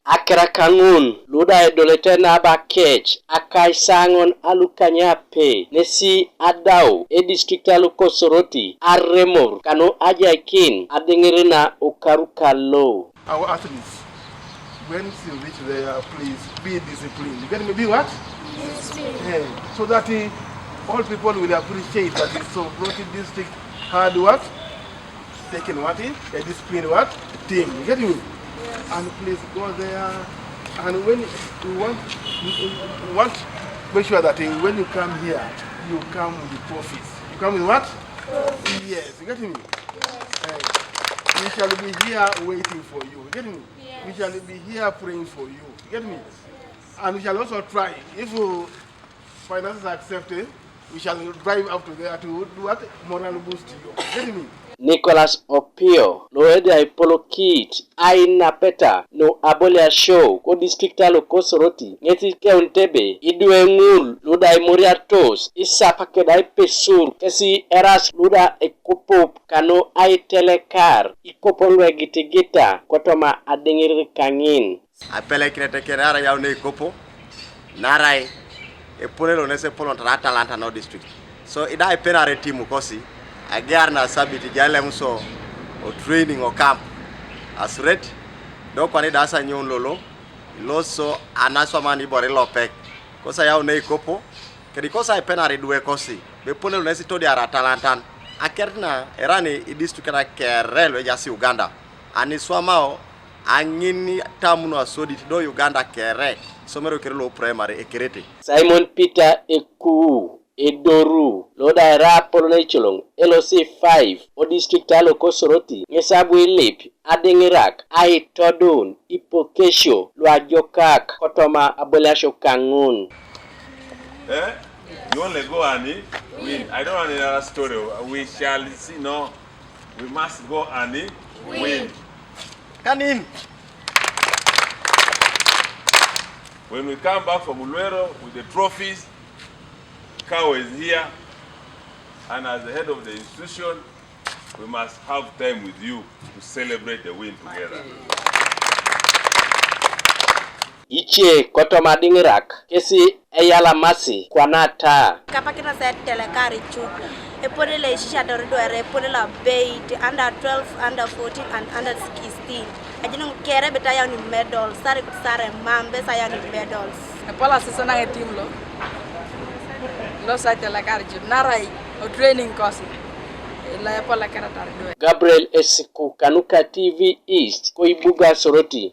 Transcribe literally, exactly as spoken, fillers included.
Akirakaŋun luda edolete nabakec akaisaŋon alukanyape nesi adau edistrict alukosoroti aremor kanu ajaikin adiŋir na ukaru kalo. Our athletes, when you reach there, please be disciplined. You get me? Be what? Disciplined. Eh, so that uh, all people will appreciate that it's so Soroti district had what? Taken what? Eh? A disciplined what? Team. You get me? Yes. And please go there. And when you want, you want make sure that uh, when you come here, you come with trophies. You come with what? Trophies. Yes. You get me? Yes. Eh, we shall be here waiting for you. You get me? We shall be here praying for you. You get me? And we shall also try. If uh, finances are accepted, we shall drive up to there to do what? Moral boost you. You get me? Nicholas Opio, lo ede aipolokit ainapeta no aboliasio ko district alo Kosoroti, ŋesi keunitebe idwe ŋul luda imoriatos isap keda ipesur kesi eras luda ekopop kanu aitelekar ikopon luegitigita kotoma adiŋirir kaŋin. Apelekinete kere arai yau neikopo, narai epone lo nes epolon tara talanta no district. So ida ipenare timu kosi, agear na sabiti jalem so o training o camp. Asuret, do kwani da asa nyon lolo, iloso anaswaman ibore lopek. Kosa yau neikopo, kedi kosa ipenare idwe kosi, bepone lo nes itodiara talantan. Akertina erani idistrict kere lo ejasi Uganda. Aniswamao aŋin tamuno asodit do Uganda kere, somero kere lo primary ekerete. Simon Peter Ekuu, edoru, lo da era apolon eicoloŋ L C five, o district alo Kosoroti, ŋes abu ilip adiŋirak aitodun ipokesio luajokak kotoma aboliasio kaŋun. Eh? You only go and win. I don't want another story. We shall see. No, we must go and win. Come in. When we come back from Luwero with the trophies, Kawe is here, and as the head of the institution, we must have time with you to celebrate the win together. Ice kotoma adiŋirak kesi eyalamasi kwana ta. Kapakina sa etelekar icut. Epone lo isisiador idware, epone lo abeit, under twelve, under fourteen, and under sixteen. Ajin kere bet ayaun medals, sare kut sare mam, bes ayaun medals. Epola season aŋ etim lo, lo sa etelekar icut, narai o training kosi, lo epole keretar idwe. Gabriel Esiku kanuka T V East, koibuga Soroti.